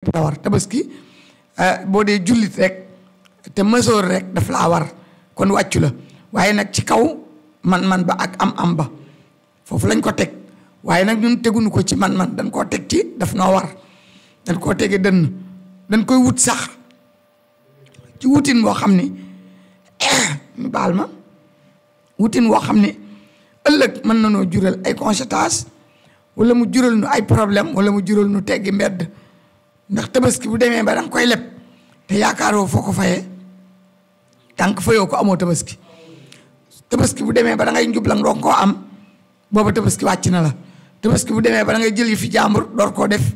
ñëpp la war tabaski boo dee jullit rek te mësoor rek daf laa war kon wàccu la waaye nag ci kaw man ba ak am ba foofu lañ ko teg waaye nag ñun teguñu ko ci man dañ koo teg ci daf noo war dañ koo tege dënn dañ koy wut sax ci wutin boo xam ni ñu baal ma wutin woo xam ni ëllëg mën na noo jural ay conséquences wala mu jural nu ay problème wala mu jural nu teggi mbedd ndax tabaski bu demee ba danga koy leb te yaakaaroo foo ko fayee tànk fayoo ko amoo tabaski bu demee ba da ngay njublang doo koo am booba tabaski wàcc na la tabaski bu demee ba da ngay jël yi fi jàmbur door koo def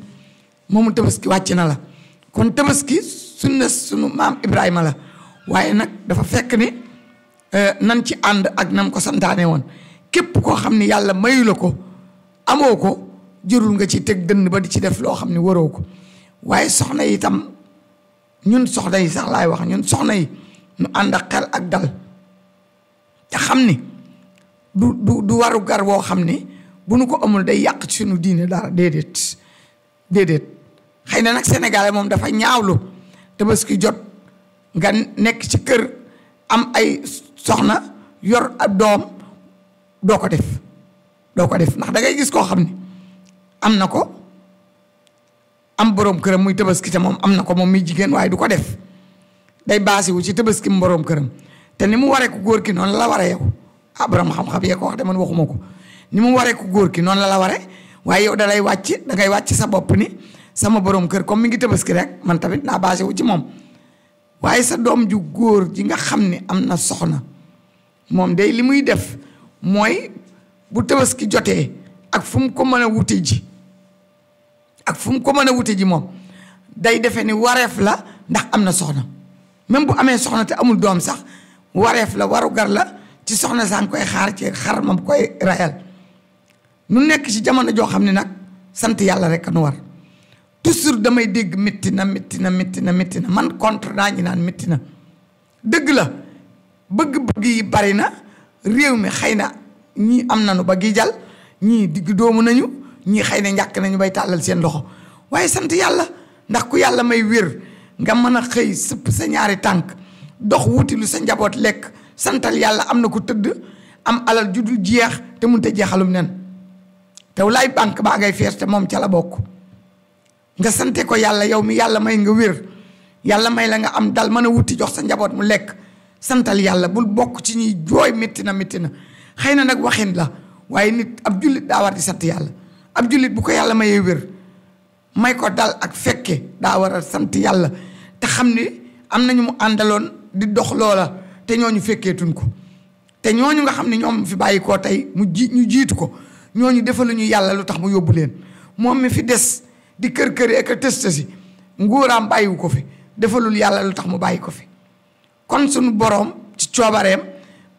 moomu tabaski wàcc na la kon tabaski sunu maam Ibrahima la waaye nag dafa fekk ni nan ci ànd ak nam ko santaane woon képp koo xam ni yàlla mayu la ko amoo ko jërul nga ci teg dënn ba di ci def loo xam ni waroo ko waaye soxna yi itam ñun soxna yi sax laay wax ñun soxna yi ñu ànd ak xel ak dal te xam ni du waru gar woo xam ni bu nu ko amul day yàq ci suñu diine dara déedéet xëy na nag Sénégal moom dafa ñaawlu tabaski jot nga nekk ci kër am ay soxna yor ab doom doo ko def ndax da ngay gis koo xam ni am na ko am boroom këram muy tabaski te moom am na ko moom muy jigéen waaye du ko def day baasiwu ci tabaski mu boroom këram te ni mu waree ko góor ki noonu la waree yow borom xam-xam yee ko wax de man waxuma ko ni mu waree ko góor ki noonu la waree waaye yow da ngay wàcc sa bopp ni sama boroom kër comme mi ngi tabaski rek man tamit naa baasiwu ci moom waaye sa doom ju góor ji nga xam ni am na soxna moom day li muy def mooy bu tabaski jotee ak fu mu ko mën a wute ji moom day defe ni wareef la ndax am na soxna même bu amee soxna te amul doom sax wareef la waru gar la ci soxna saa ngi koy xaar ci xar mam koy rayal nu nekk ci jamono joo xam ne nag sant yàlla rek nu war toujours damay dégg métti na man contre naa ñi naan métti na dëgg la bëgg-bëgg yi bari na réew mi xëy na ñii am nañu ba gi jal ñii digg doomu nañu ñii xëy na ñàkk nañu bay tàllal seen loxo waaye sant yàlla ndax ku yàlla may wér nga mën a xëy sëpp sa ñaari tànk dox wuti lu sa njaboot lekk santal yàlla am na ko tëdd am alal ju dul jeex te mënut a jeexalum nen te walaay banque baa ngay fees te moom ca la bokk nga sante ko yàlla yow mi yàlla may nga wér yàlla may la nga am dal mën a wuti jox sa njaboot mu lekk santal yàlla bul bokk ci ñuy jooy métti na xëy na nag waxin la waaye nit ab jullit daa war di sant yàlla ab jullit bu ko yàlla mayee wér may ko dal ak fekke daa war a sant yàlla te xam ni am nañu mu àndaloon di dox loola te ñooñu fekkeetuñ ko te ñooñu nga xam ne ñoom fi bàyyi koo tey ñu jiitu ko ñooñu defaluñu yàlla lu tax mu yóbbu leen moom mi fi des di kër ak a tësta si nguuraam bàyyiwu ko fi defalul yàlla lu tax mu bàyyi ko fi kon suñu boroom ci coobareem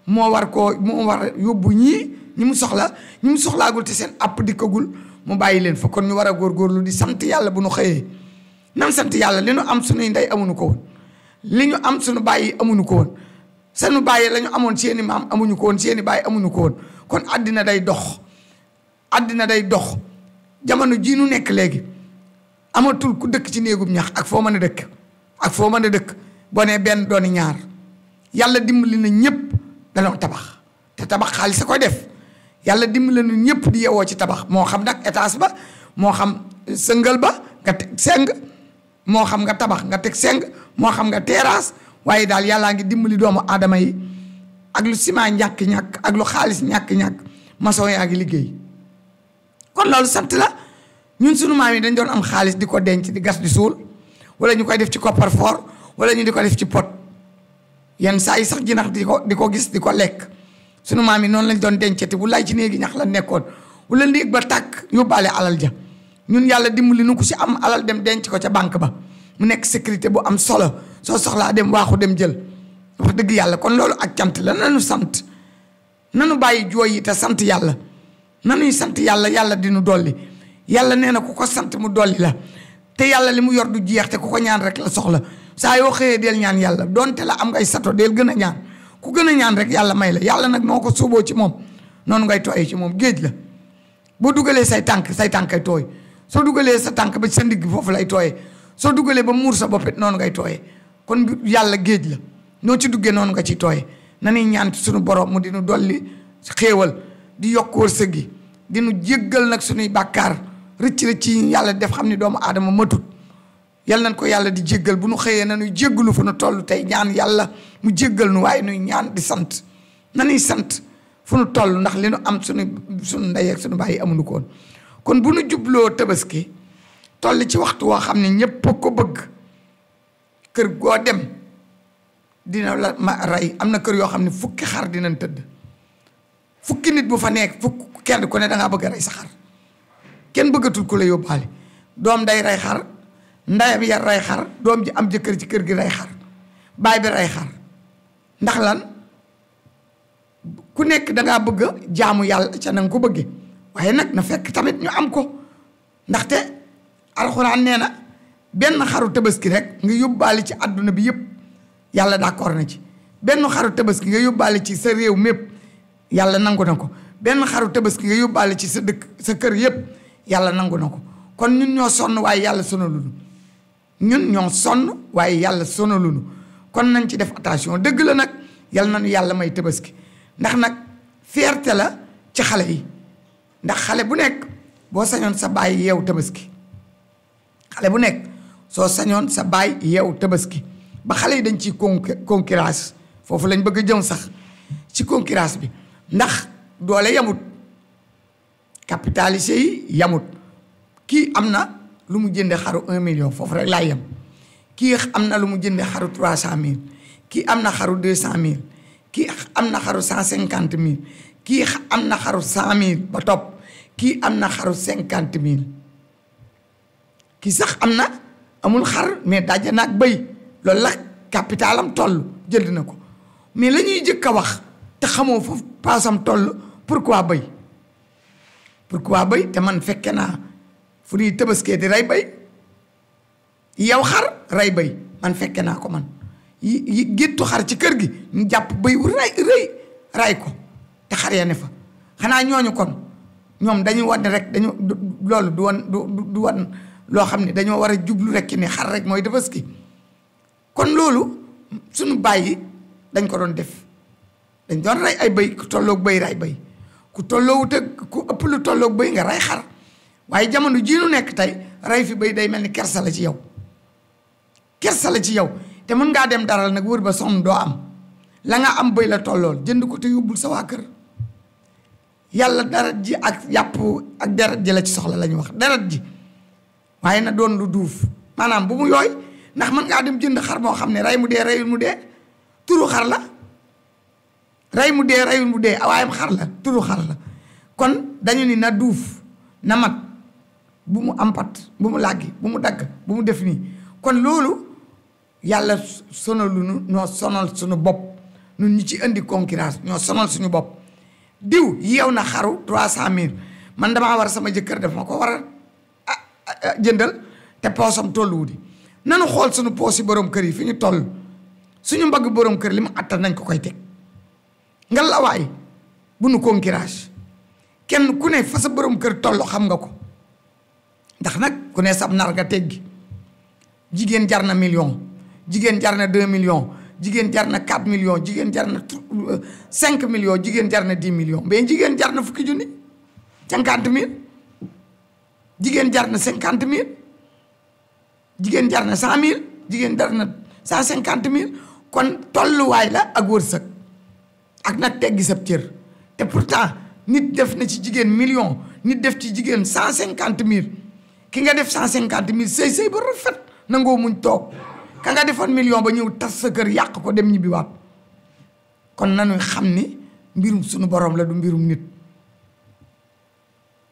moo war yóbbu ñi mu soxlaagul te seen app dikkagul mu bàyyi leen fa kon ñu war a góorgóorlu di sant yàlla bu nu xëyee nan sant yàlla li nu am suñuy ndey amuñu ko woon li ñu am suñu bàyyi amuñu ko woon sunu bàyyi la ñu amoon seeni maam amuñu ko woon seeni bàyyi amuñu ko woon kon àddina day dox jamono jii nu nekk léegi amatul ku dëkk ci néegum ñax ak foo mën a dëkk boo nee benn dooni ñaar yàlla dimbali na ñëpp danoo tabax te tabax xaalis a koy def yàlla dimbali na ñëpp di yewoo ci tabax moo xam nag étage ba moo xam sëngal ba nga teg seng moo xam nga tabax nga teg seng moo xam nga terrasse waaye daal yàllaa ngi dimbali doomu aadama yi ak lu ciment ñàkk-ñàkk ak lu xaalis ñàkk-ñàkk maçon yaa ngi liggéey kon loolu sant la ñun sunu maam yi dañ doon am xaalis di ko denc di gas di suul wala ñu koy def ci coffre-fort wala ñu di ko def ci pot yenn saa yi sax jinax di ko gis di ko lekk sunu maam yi noonu lañ doon dencati bu lay ci néegi ñax la nekkoon wala néeg ba tàkk yóbbaale alal ja ñun yàlla dimbali nu ko si am alal dem denc ko ca banque ba mu nekk sécurité bu am solo soo soxlaa dem waaxu dem jël wax dëgg yàlla kon loolu ak cant la nanu sant nanu bàyyi jooy yi te sant yàlla nanuy sant yàlla yàlla di nu dolli yàlla nee na ku ko sant mu dolli la te yàlla li mu yor du jeex te ku ko ñaan rek la soxla saa yoo xëyee del ñaan yàlla donte la am ngay sato del gën a ñaan ku gën a ñaan rek yàlla may la yàlla nag noo ko suuboo ci moom noonu ngay tooyee ci moom géej la boo dugalee say tànkay tooy soo dugalee sa tànk ba sa ndigg foofu lay tooyee soo dugalee ba muur sa bopp it noonu ngay tooyee kon yàlla géej la noo ci duggee noonu nga ci tooyee nañuy ñaan suñu borom mu dinu dolli xéewal di yokk wërsëg gi dinu jéggal nag suñuy bàkkaar rëcc yi yàlla def xam ni doomu aadama matut yàlla nañ ko yàlla di jéggal bu nu xëyee nañuy jéggalu fu nu toll tey ñaan yàlla mu jéggal nu waaye nuy ñaan di sant nañuy sant fu nu toll ndax li nu am suñu ndey ak suñu bàyyi amuñu ko woon kon bu nu jubloo tabaski toll ci waxtu woo xam ne ñépp a ko bëgg kër goo dem dina la ma rey am na kër yoo xam ne fukki xar dinañ tëdd fukki nit bu fa nekk kenn ku ne dangaa bëgg a rey sa xar kenn bëggatul ku la yóbbaale doom day rey xar ndayam yar rey xar doom ji am jëkkër ci kër gi rey xar baay bi rey xar ndax lan ku nekk dangaa bëgg a jaamu yàlla ca na nga ko bëggee waaye nag na fekk tamit ñu am ko ndaxte alxuraan nee na benn xaru tabaski rek nga yóbbaale ci àdduna bi yëpp yàlla d'accord na ci benn xaru tabaski nga yóbbaale ci sa réew mépp yàlla nangu na ko benn xaru tabaski nga yóbbaale ci sa dëkk sa kër yëpp yàlla nangu na ko kon ñun ñoo sonn waaye yàlla sonalunu ñun ñoo sonn waaye yàlla sonalunu kon nañ ci def attention dëgg la nag yàlla nañu yàlla may tabaski ndax nag fierté la ci xale yi ndax xale bu nekk boo sañoon sa baay yeew tabaski xale bu nekk soo sañoon sa baay yeew tabaski ba xale yi dañ ciy concurrence foofu lañ bëgg a jëm sax ci concurrence bi ndax doole yamut capitalisé yi yamut kii am na lu mu jënde xaru 1 million foofu rek laay yem kii am na lu mu jënde xaru 300 000 kii am na xaru 200 000 kii am na xaru 150 000 kii am na xaru 100 000 ba topp kii am na xaru 50 000 kii sax am na amul xar mais daje naag bëy loolu la capitalam toll jënd na ko mais la ñuy jëkk a wax te xamoo foofu paasam toll pourquoi bëy te man fekke naa fu ñuy tëbaskee di rey bëy yow xar rey bëy man fekke naa ko man yi géttu xar ci kër gi ñu jàpp bëy wu rey ko te xar ya ne fa xanaa ñooñu kon ñoom dañu wan ne rek dañu loolu du wan loo xam ne dañoo war a jublu rek ni xar rek mooy tabaski kon loolu suñu bàyyi dañ ko doon def dañ doon rey ay bëy ku tolloog bëy rey bëy ku tolloowu te ku ëpp lu tolloog bëy nga rey xar waaye jamono jii nu nekk tey rey fi bëy day mel ni kersa la ci yow te mën ngaa dem daral nag wër ba sonn doo am la nga am bëy la tollool jënd ko te yóbbul sa waa kër yàlla deret ji ak yàpp ak deret ji la ci soxla la ñu wax deret ji waaye na doon lu duuf maanaam bu mu yooy ndax mën ngaa dem jënd xar moo xam ne rey mu dee reyul mu dee turu xar la rey mu dee reyul mu dee waaye xar la turu xar la kon dañu ni na duuf na mat bu mu ampat bu mu làggi bu mu dagg bu mu def nii kon loolu yàlla sonalu ñoo sonal suñu bopp ñun ñi ci indi concurrence ñoo sonal suñu bopp diw yeew na xaru 300 000 man damaa war sama jëkkër def ma ko war a jëndal te poosam tolluwu di nanu xool suñu poos yi borom kër yi fi ñu toll suñu mbagg borom kër li mu attan nañ ko koy teg nga lawaay bu nu concurrence kenn ku ne fa sa borom kër toll xam nga ko ndax nag ku ne sab nar nga teggi jigéen jar na million jigéen jar na 2 millions jigéen jar na 4 millions jigéen jar na 5 millions jigéen jar na 10 millions mais jigéen jar na fukki junni 50 000 jigéen jar na 50 000 jigéen jar na 100 000 jigéen jar na 150 000 kon tolluwaay la ak wërsëg ak nag teggi sab cër te pourtant nit def na ci jigéen million nit def ci jigéen 150 000 ki nga def 150 000 sëy ba rafet nangoo muñ toog ka nga defoon million ba ñëw tas sa kër yàq ko dem ñibbiwaat kon nañu xam ni mbirum sunu borom la du mbirum nit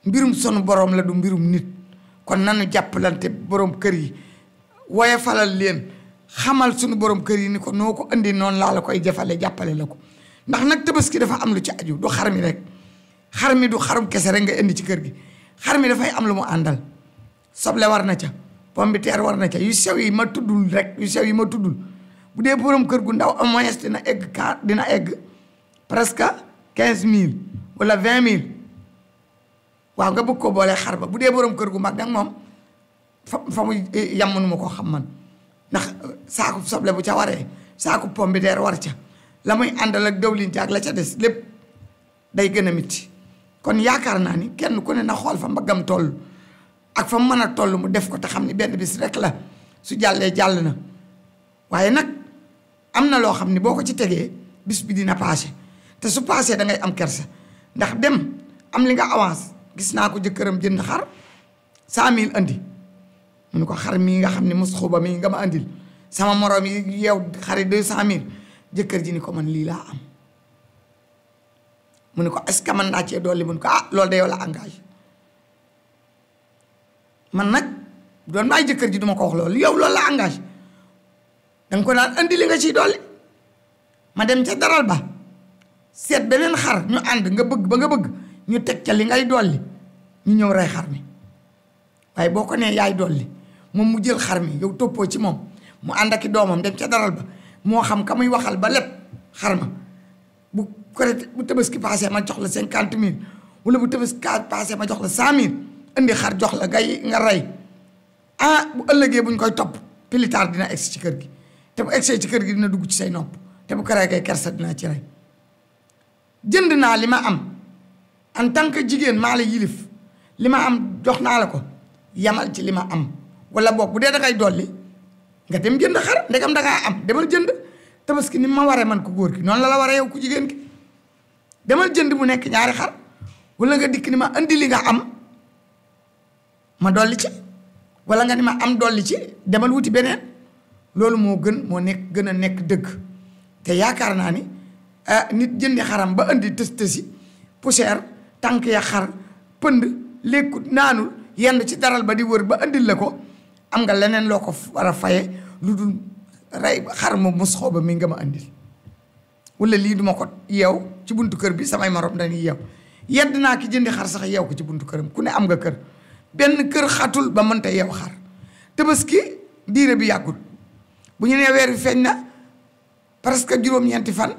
mbirum sunu borom la du mbirum nit kon nañu jàppalante borom kër yi woye falal leen xamal sunu borom kër yi ni ko noo ko indi noonu laa la koy jafale jàppale la ko ndax nag tabaski dafa am lu ci aju du xar mi rek xar mi du xarum kese rek nga indi ci kër gi xar mi dafay am lu mu àndal soble war na ca pomme de terre war na ca yu sew yi ma tuddul rek yu sew yi ma tuddul bu dee borom kër gu ndaw au moins dina egg presque 15 000 wala 20 000 waaw nga bëgg ko boolee xar ba bu dee borom kër gu mag nag moom fa mu yam mënuma koo xam man ndax saaku soble bu ca waree saaku pomme de terre war ca la muy àndal ak dawlin ca ak la ca des lépp day gën a mitti kon yaakaar naa ni kenn ku ne na xool fa mbaggam toll ak fa mu mën a toll mu def ko te xam ni benn bis rek la su jàllee jàll na waaye nag am na loo xam ni boo ko ci tegee bis bi dina passé te su passé da ngay am kersa ndax dem am li nga avance gis naa ko jëkkëram jënd xar 100 000 andi mu ne ko xar mii nga xam ne mos xuba mii nga ma andil sama morom yi yow xari 200 000 jëkkër ji ni ko man lii laa am mu ne ko est-ce que man naa cee dolli mu ne ko loolu de yow la engagé man nag doon maay jëkkër ji duma ko wax loolu yow loolu la engagé danga ko naan andi li nga ciy dolli ma dem ca daral ba seet beneen xar ñu ànd nga bëgg ba nga bëgg ñu teg ca li ngay dolli ñu ñëw rey xar mi waaye boo ko nee yaay dolli moom mu jël xar mi yow toppoo ci moom mu ànd ak i doomam dem ca daral ba moo xam ka muy waxal ba lépp xar ma bu tabaski passé ma jox la 50 000 wala bu tabaski passé ma jox la 100 000 indi xar jox la nga rey bu ëllëgee buñ koy topp plus tard dina egsi ci kër gi te bu egsee ci kër gi dina dugg ci say nopp te bu këree kay kersa dina ci rey jënd naa li ma am en tant que jigéen maa la yilif li ma am jox naa la ko yamal ci li ma am wala boog bu dee dangay dolli nga dem jënd xar ndegam dangaa am demal jënd tabaski ni ma waree man ko góor gi noonu la waree yow ku jigéen ki demal jënd mu nekk ñaari xar wala nga dikk ni ma andi li nga am ma dolli ci wala nga ni ma am dolli ci demal wuti beneen loolu moo gën a nekk dëgg te yaakaar naa ni nit jëndi xaram ba andi tësi poussière tànk ya xar pënd lekkut naanul yenn ci daral ba di wër ba andil la ko am nga leneen loo ko war a faye lu dul rey xar ma mos xooba mi nga ma andil wala lii duma ko yeew ci buntu kër bi samay morom dañuy yeew yedd naa ki jëndi xar sax yeew ko ci buntu këram ku ne am nga kër benn kër xatul ba mënta yeew xar tabaski diire bi yàggul bu ñu nee weer wi feeñ na presque juróom-ñeenti fan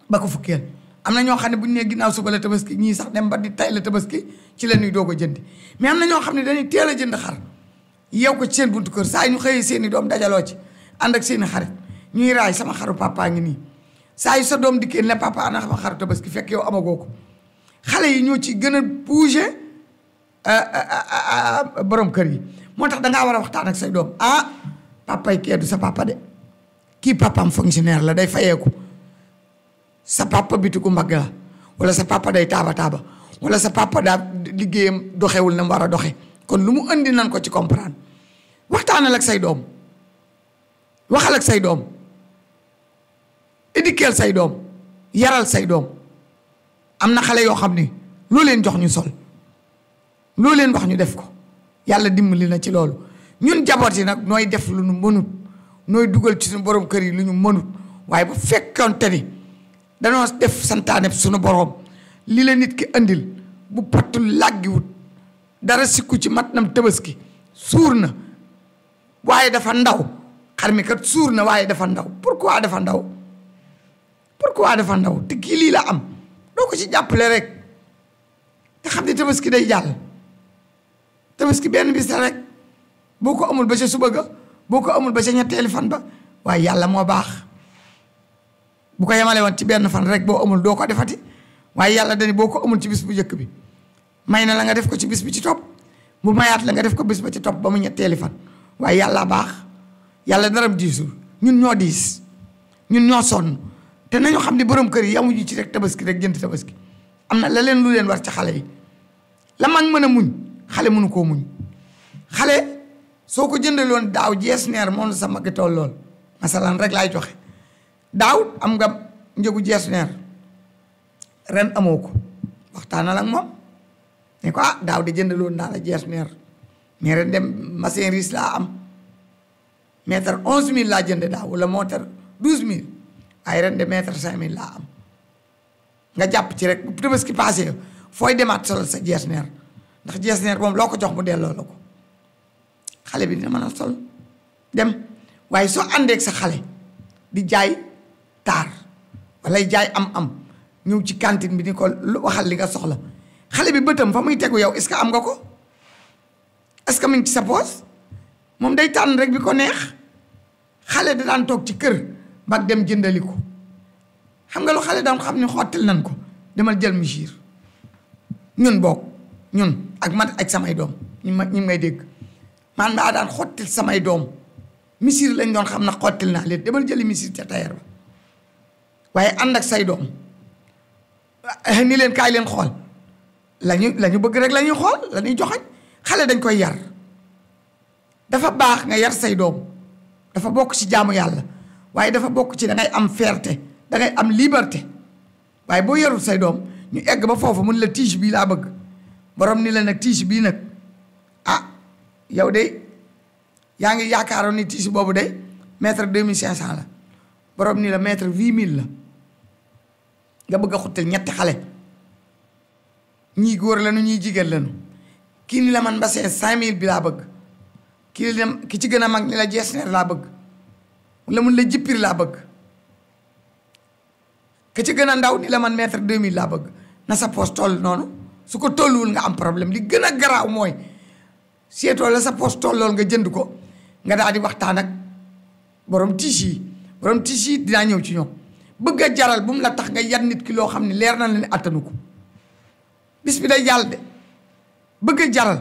ba ko fukkeel am na ñoo xam ne bu ñu nee ginnaaw suba la tabaski ñii sax dem ba di tay la tabaski ci la ñuy doog a jëndi mais am na ñoo xam ne dañuy teel a jënd xar yeew ko ci seen buntu kër saa ñu xëyee seen i doom dajaloo ci ànd ak seen i xarit ñuy raay sama xaru papa ngi nii saa yu sa doom dikkee ne papa ana sama xaru tabaski fekk yow amagoo ko xale yi ñoo ci gën a bouger borom kër yi moo tax dangaa war a waxtaan ak say doom papa yi kee du sa papa de kii papaam fonctionnaire la day fayeeku sa papa bitigu mbagg la wala sa papa day taaba wala sa papa daa liggéeyam doxewul na mu war a doxe kon lu mu andi nan ko ci comprendre waxtaanal ak say doom waxal ak say doom éduquer say doom yaral say doom am na xale yoo xam ni loo leen jox ñu sol loo leen wax ñu def ko yàlla dimbali na ci loolu ñun jaboot yi nag nooy def lu ñu mënut nooy dugal ci suñu borom kër yi lu ñu mënut waaye bu fekkonte ni danoo def santaane suñu borom li la nit ki andil bu pattul làggiwut dara sikku ci mat nam tabaski suur na waaye dafa ndaw xar mi kat suur na waaye dafa ndaw pourquoi dafa ndaw te kii lii la am doo ko ci jàppale rek te xam ne tabaski day jàll tabaski benn bis rek boo ko amul ba ca suba ga boo ko amul ba ca ñetteeli fan ba waaye yàlla moo baax bu ko yemale woon ci benn fan rek boo amul doo ko defati waaye yàlla dani boo ko amul ci bis bu njëkk bi may na la nga def ko ci bis bi ci topp mu mayaat la nga def ko bis ba ci topp ba mu ñetteeli fan waaye yàlla baax yàlla daram diisul ñun ñoo diis ñun ñoo sonn te nañu xam ne borom kër yi yamuñu ci rek tabaski rek jënd tabaski am na la leen lu leen war ci xale yi la mag mën a muñ xale mënu koo muñ xale soo ko jëndaloon daaw jees neer moom la sa mag tool lool masalan rek laay joxe daaw am nga njëgu jees neer ren amoo ko waxtaanal ak moom ne ko daaw de jëndaloon naa la jees neer mais ren dem machine riche laa am mètre 11000 laa jënd daaw wala mètre 12000 waaye ren de mètre 5000 laa am nga jàpp ci rek bu tabaski passé fooy demaat solal sa jees neer ndax jees neer moom loo ko jox mu delloo la ko xale bi dina mën a sol dem waaye soo àndeek sa xale di jaay taar walay jaay am ñëw ci cantine bi ni ko waxal li nga soxla xale bi bëtam fa muy tegu yow est-ce que am nga ko est-ce que mi ngi ci sa poos moom day tànn rek bi ko neex. xale da daan toog ci kër mag dem jëndali ko xam nga lu xale daan xam ne xottil nan ko demal jël misir ñun bokk ñun ak man ak samay doom ñu may dégg man maa daan xottil samay doom misir lañ doon xam na xottil naa leen demal jëli misir ca tailleur ba waaye ànd ak say doom ni leen kaay leen xool lañu bëgg rek la ñuy xool la ñuy joxañ xale dañ koy yar dafa baax nga yar say doom dafa bokk ci jaamu yàlla waaye dafa bokk ci da ngay am fierté da ngay am liberté waaye boo yarul say doom ñu egg ba foofu mun la tige bii laa bëgg borom ni la nag tige bii nag ah yow de yaa ngi yaakaaroon ni tige boobu de mètre 2500 la borom ni la mètre 8000 la nga bëgg a xuttal ñetti xale ñii góor lañu ñii jigéen lañu kii ni la man bassin 5000 bi laa bëgg ki ci gën a mag ni la jesneer laa bëgg wala mun la jippir laa bëgg ki ci gën a ndaw ni la man mètre 2000 laa bëgg na sa poos toll noonu su ko tolluwul nga am problème li gën a garaaw mooy seetoo la sa poos tollool nga jënd ko nga daal di waxtaan ak borom tiis yi dinaa ñëw ci ñoom bëgg a jaral bu mu la tax nga yan nit ki loo xam ne leer na la ne attanu ko bis bi day jàll de bëgg a jaral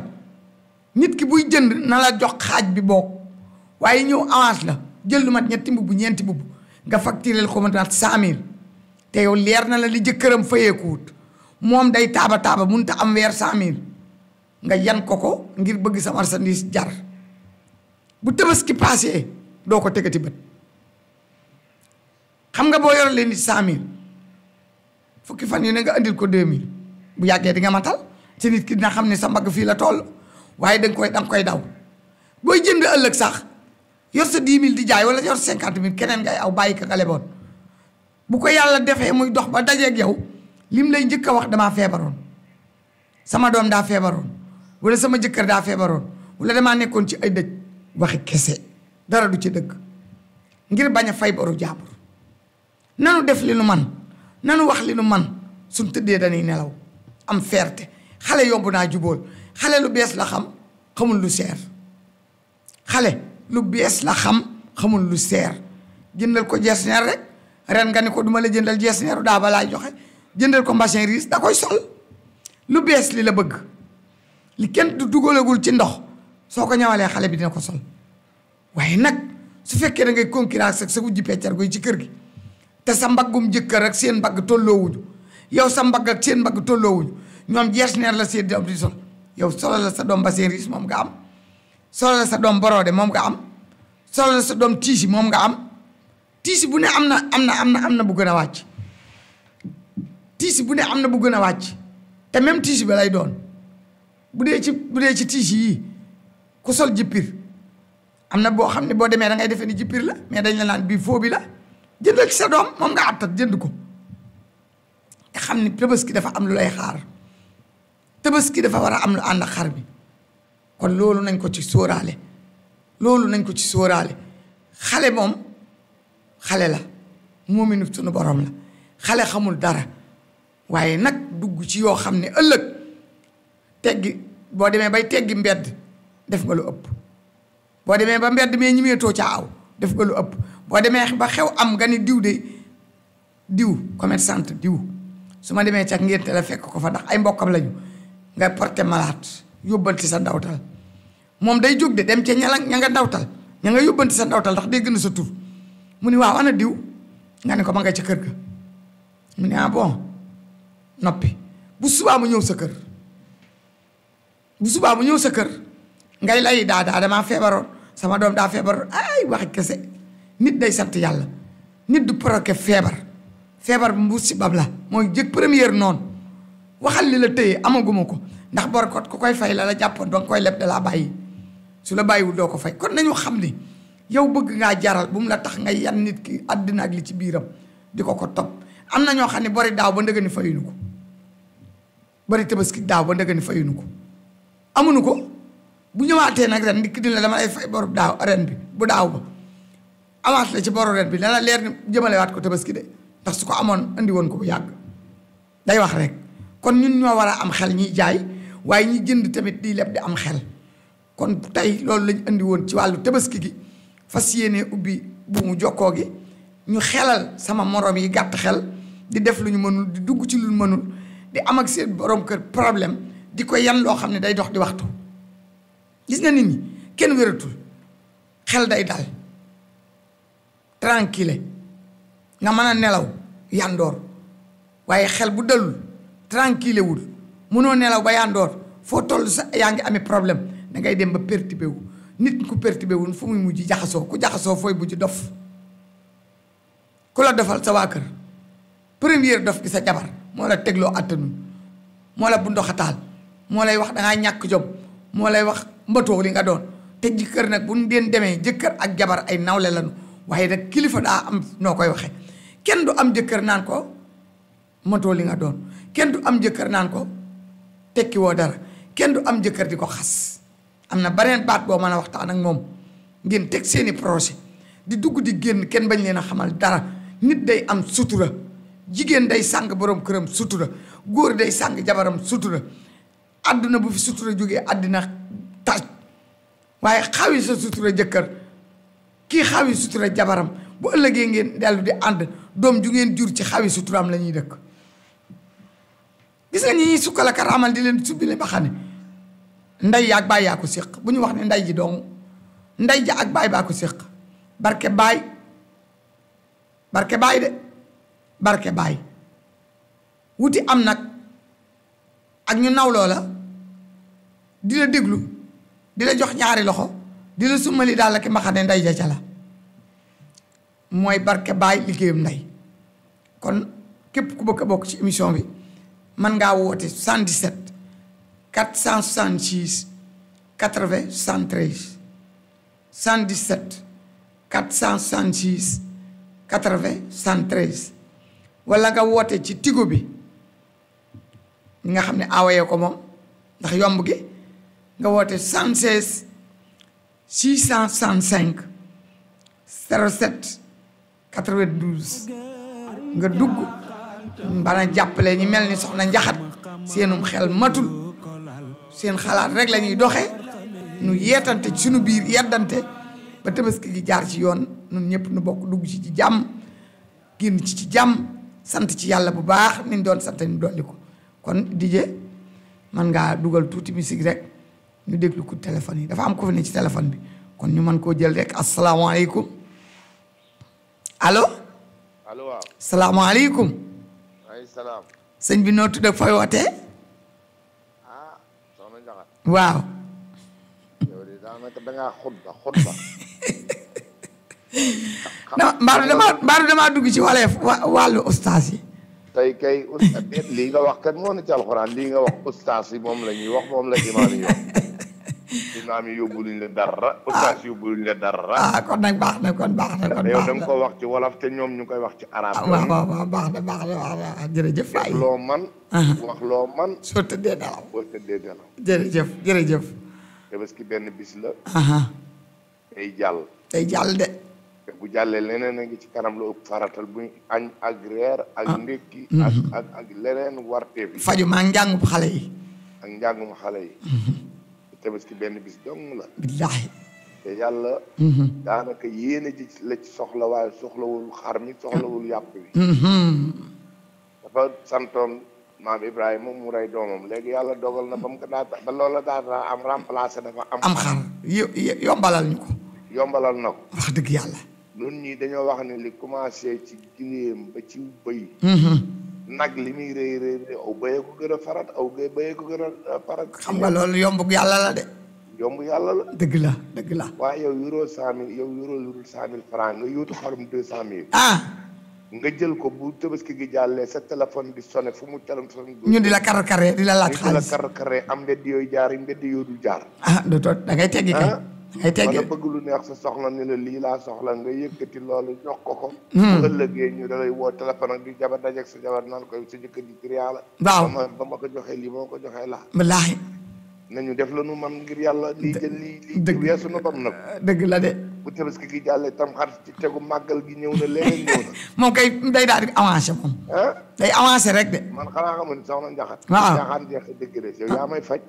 nit ki buy jënd na la jox xaaj bi boog waaye ñëw avance la jël lu mat ñetti mbubb ñeenti mbubb nga facturé ko mat 100000 te yow leer na la li jëkkëram fayeekuwut moom day taaba mënut a am weer 100000 nga yan ko ngir bëgg sa marchandise jar bu Tabaski passé doo ko tegati bët xam nga boo yor leen nit 100000 fukki fan yu ne nga andil ko 2000 bu yàggee di nga matal ci nit ki dina xam ne sa mbagg fii la toll. waaye danga koy daw booy jënd ëllëg sax yor sa 10 000 di jaay wala yor 50 000 keneen ngay aw bàyyi ka nga leboon bu ko yàlla defee muy dox ba dajeeg yow lim lay njëkk a wax damaa feebaroon sama doom daa feebaroon wala sama jëkkër daa feebaroon wala damaa nekkoon ci ay dëj waxi kese dara du ci dëgg ngir bañ a fay boru jàmbur nanu def li nu man nanu wax li nu man suñ tëddee dañuy nelaw am fierté xale yomb naa jubóol xale lu bees la xam xamul lu seer xale lu bees la xam xamul lu seer jëndal ko jesneer rek ren nga ni ko duma la jëndal jesneeru daa ba laay joxe jëndal ko mbachin riis da koy sol lu bees li la bëgg li kenn du dugalagul ci ndox soo ko ñawalee xale bi dina ko sol waaye nag su fekkee da ngay concurrence ak sa wujji peccar goy ci kër gi te sa mbaggum jëkkër ak seen mbagg tolloowuñu yow sa mbagg ak seen mbagg tolloowuñu ñoom jesneer la seen doom di sol yow solo la sa doom mbachin riis moom nga am solo la sa doom borode moom nga am solo la sa doom tiisi moom nga am tiisi bu ne am na bu gën a wàcc tiisi bu ne am na bu gën a wàcc te même tiisi ba lay doon bu dee ci tiisi yii ku sol jippir am na boo xam ne boo demee da ngay defee ni jippir la mais dañ la naan bii foo bi la jëndal ci sa doom moom nga attat jënd ko nga xam ni Tabaski dafa am lu lay xaar Tabaski dafa war a am lu ànd ak xar bi kon loolu nañ ko ci sóoraale xale moom xale la moominu sunu borom la xale xamul dara waaye nag dugg ci yoo xam ne ëllëg teggi boo demee bay teggi mbedd def nga lu ëpp boo demee ba mbedd mee ñimeetoo ca aw def nga lu ëpp boo demee ba xew am nga ni diw commerçante diw su ma demee ca ngénte la fekk ko fa ndax ay mbokkam lañu nga porté malade yóbbanti sa ndawtal moom day jóg de dem ca ña nga ndawtal ña nga yóbbanti sa ndawtal ndax day gën a sa tur mu ni waaw ana diw nga ne ko ma nga ca kër ga mu ne ah bon noppi bu subaa mu ñëw sa kër ngay lay daa damaa feebaroon sama doom daa feebaroon ay waxi kese nit day sant yàlla nit du provoqué feebar bu mbuus si bab la mooy jëkk première noonu waxal li la tëye amaguma ko ndax borkot ku koy fay la jàppoon ba nga koy leb da laa bàyyi su la bàyyiwul doo ko fay kon nañu xam ni yow bëgg ngaa jaral bu mu la tax nga yan nit ki àddina ak li ci biiram di ko topp am na ñoo xam ne bori daaw ba ndëgë ni fayuñu ko bari Tabaski daaw ba ndëgë ni fayuñu ko amuñu ko bu ñëwaatee nag ren nit ki dina la dama lay fay boru daaw ren bi bu daaw ba avancé la ci boru ren bi dana leer ni jëmalewaat ko Tabaski de ndax su ko amoon andi woon ko bu yàgg day wax rek kon ñun ñoo war a am xel ñiy jaay waaye ñi jënd tamit di leb di am xel kon tey loolu lañ andi woon ci wàllu tabaski gi fas yéene ubbi bu mu jokkoo gi ñu xelal sama morom yi gàtt xel di def lu ñu mënul di dugg ci lu ñu mënul di am ak seen borom kër problème di ko yan loo xam ne day dox di waxtu gis nga nit ñi kenn wératul xel day dal tranquille nga mën a nelaw yandoor waaye xel bu dalul tranquille wul mënoo nelaw ba yandoor foo toll sa yaa ngi amee problème da ngay dem ba perturbé wu nit ku perturbé wu fu muy mujj jaxasoo ku jaxasoo fooy mujj dof ku la defal sa waa kër première dof gi sa jabar moo la tegloo attanu moo la bu ndoxataal moo lay wax dangaa ñàkk jom moo lay wax mbatoo li nga doon te jëkkër nag bu ñu deen demee jëkkër ak jabar ay nawle lañu waaye nag kilifa daa am noo koy waxee kenn du am jëkkër naan ko mbatoo li nga doon kenn du am jëkkër naan ko tekki woo dara kenn du am jëkkër di ko xas am na beneen baat boo mën a waxtaan ak moom ngeen teg seeni projet di dugg di génn kenn bañ leen a xamal dara nit day am sutura jigéen day sàng borom këram sutura góor day sàng jabaram sutura àdduna bu fi sutura jógee àddina taj waaye xawi sa sutura jëkkër kii xawi sutura jabaram bu ëllëgee ngeen dellu di ànd doom ju ngeen jur ci xawi suturaam la ñuy dëkk gis nga ñi sukkal ak raamal di leen subbi le ba xam ne nday yaag baay yaa ko séq bu ñu wax ne nday ji dong nday ja ak baay baa ko séq barke baay de barke baay wuti am nag ak ñu naw loola di la déglu di la jox ñaari loxo di la summali daal la ki ma xam ne nday ja ca la mooy barke baay liggéeyam nday kon képp ku bëgg a bokk ci émission bi mën ngaa woote 77 466 80 73 77 466 80 73 wala nga woote ci tigo bi ñi nga xam ne awayee ko moom ndax yomb gi nga woote 76 665 07 92 nga dugg bana jàppale ñi mel ni soxna njaxat seenum xel matul seen xalaat rek la ñuy doxee nu yeetante ci suñu biir yeddante ba tabaski gi jaar ci yoon nun ñëpp nu bokk dugg ci jàmm génn ci jàmm sant ci yàlla bu baax niñ doon sant ñu dolli ko kon DJ man ngaa dugal tuuti musique rek ñu déglu ko téléphone yi dafa am ko fi ne ci téléphone bi kon ñu mën koo jël rek asalaamaaleykum allo waaw salaamaaleykum salaam sëñ bi noo tudd ak fooy wootee soxna Njaxat waaw yow de daanaka dangaa xutba mbaaru damaa dugg ci wàllu ustaas yi tey kay lii nga wax kat moo ne ci alxuraan lii nga wax ustaas yi moom la ñuy wax moom la imaam yi wax imaam yi yóbbuluñ la dara ustaas yóbbuluñ la dara kon nag baax na kon baax na kon yow da nga ko wax ci wolof te ñoom ñu koy wax ci arab waaw baax na jërëjëf waay loo man wax loo man soo tëddee nelaw jërëjëf tabaski benn bis la day jàll de te bu jàllee leneen a ngi ci kanam lu ëpp faratal bu añ ak reer ak ndékki ak leneen warteef yi faju maa njàngum xale yi ak njàngum xale yi tabaski benn bis dong la billaahi te yàlla daanaka yéene ji la ci soxla waaye soxlawul xar mi soxlawul yàpp bi dafa santoon maam Ibrahima mu rey doomam léegi yàlla dogal na ba mu ko ba loola daa am remplacé dafa am xar yombalal ñu ko yombalal na ko wax dëgg yàlla ñun ñii dañoo wax ne li commencé ci giléem ba ci bëy nag li muy rëy aw bëyee ko gën a farat aw bëyee ko gën a farat xam nga loolu yomb yàlla la de yomb yàlla la dëgg la waaye yow yoroo 100 000 yow yoroo lurul 100 000 francs nga yóotu xarum 200 000 nga jël ko bu tabaski gi jàllee sa téléphone di sonné fu mu téléphone ñu di la karkaree di la laaj xaalis di la karkaree am mbedd yooyu jaar mbedd yoo dul jaar du toot da ngay teggi kay ngay teggi wala bëgg lu neex sa soxla ni la lii laa soxla nga yëkkati loolu jox ko bu ëllëgee ñu da lay woo téléphone ak di jabar dajeeg sa jabar naan koy sa jëkkër ji triant la waaw ba ma ko joxee lii moo ko joxee laa wallaahi nañu def la nu man ngir yàlla lii jël lii weesu na bam nag dëgg la de bu tabaski gi jàllee tam xar ci tegu màggal gi ñëw na leneen ñëw na moom kay day daal di avancé moom day avancé rek de man xanaa xamoon soxna Njaxat waaw Njaxat jeexe dëgg de yow yaa may faj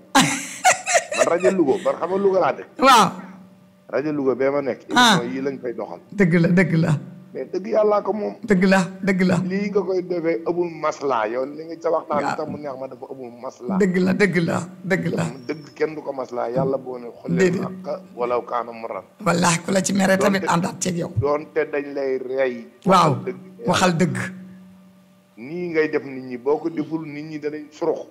man rajo Louga man xam nga Louga laa dëkk. waaw. rajo Louga bee ma nekk. émission yii lañ fay doxal. dëgg la dëgg la. mais dëgg yàllaa ko moom. dëgg la dëgg la. lii nga koy defee amul maslaa yow li nga ca waxtaan bi tax mu neex ma dafa amul maslaa. dëgg la dëgg la dëgg la. dëgg kenn du ko maslaa yàlla boo ne. xollee ak walaw kaana maran. wallaahi ku la ci mere tamit àndaat ceeg yow. doonte dañ lay rey. waaw waxal dëgg. nii ngay def nit ñi boo ko deful nit ñi danañ surux.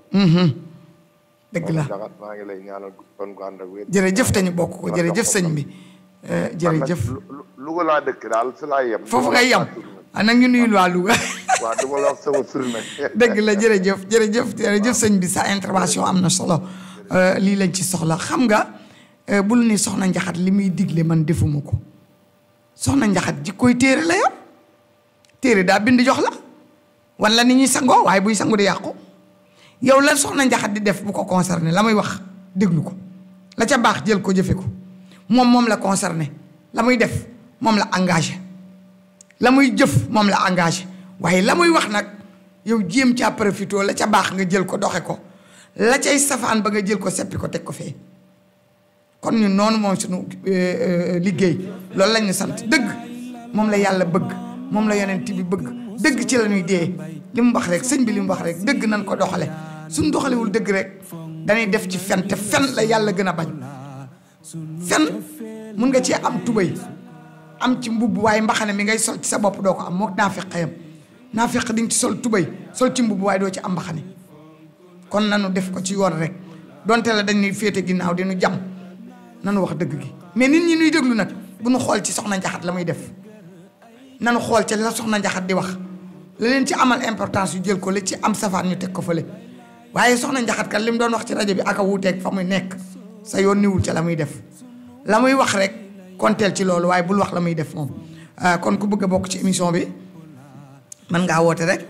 dëgg la maa ngi lay ñaanal kon ko ànd ak wér. jërëjëf te ñu bokk ko jërëjëf sëñ bi. jërëjëf Louga laa dëkk daal fi laa yem. foofu ngay yem nag ñu nuyul waa Louga. waaw du ma la wax sama tur nag. dëgg la jërëjëf jërëjëf jërëjëf sëñ bi sa intervention am na solo lii lañ ci soxla xam nga bul ni soxna Njaxat li muy digle man defuma ko soxna Njaxat ji koy téere la yor téere daa bind jox la wala ni ñuy sangoo waaye buy sangu di yàqu yow la soxna Njaxat di def bu ko concerné la muy wax déglu ko la ca baax jël ko jëfe ko moom la concerné la muy def moom la engagé la muy jëf moom la engagé waaye la muy wax nag yow jéem caa profité la ca baax nga jël ko doxe ko la cay safaan ba nga jël ko seppi ko teg ko fee kon ñun noonu moom suñu liggéey loolu lañ ñu sant dëgg moom la yàlla bëgg moom la yonent bi bëgg dëgg ci la ñuy dee li mu wax rek sëñ bi li mu wax rek dëgg nañ ko doxale suñ doxalewul dëgg rek dañuy def ci fen te fen la yàlla gën a bañ fen mun nga cee am tubay am ci mbubb waaye mbaxane mi ngay sol ci sa bopp doo ko am mook naa feqayam naa feq di nga ci sol tubay sol ci mbubb waaye doo ci am mbaxane kon nanu def ko ci yoon rek donte la dañuy féete ginnaaw di nu jam nanu wax dëgg gi mais nit ñi nuy déglu nag bu nu xool ci soxna Njaxat la muy def nanu xool ci la soxna Njaxat di wax la leen ci amal importance yu jël ko li ci am safaan ñu teg ko fële waaye soxna Njaxat kat li mu doon wax ci rajo bi aka wuuteeg fa muy nekk sa yoon niwul ca la muy def la muy wax rek konteel ci loolu waaye bul wax la muy def moom kon ku bëgg a bokk ci émission bi mën ngaa woote rek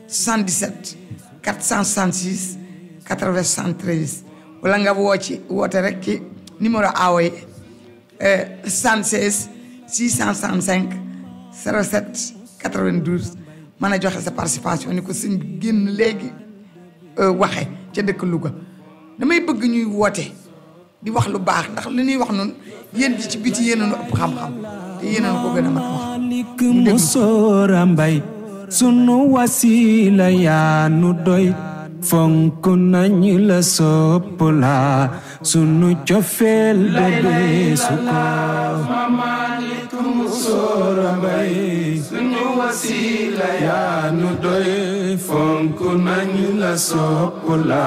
77 466 80 73 wala nga woote rek ci numéro aawo yi 76 665 07 92 mën a joxe sa participation ni ko sëñ bi génn léegi waxe ca dëkk Louga damay bëgg ñuy woote di wax lu baax ndax li ñuy wax noonu yéen ji ci biti yéen a nu ëpp xam-xam te yéen a nu ko gën a mat wax mu soora mbay sunu wasila yaa nu doy fonk nañu la sopp la sunu cofeel bébé su ko mamalikum soora mbay sunu wasila yaa nu doy fonk nañu la sopp la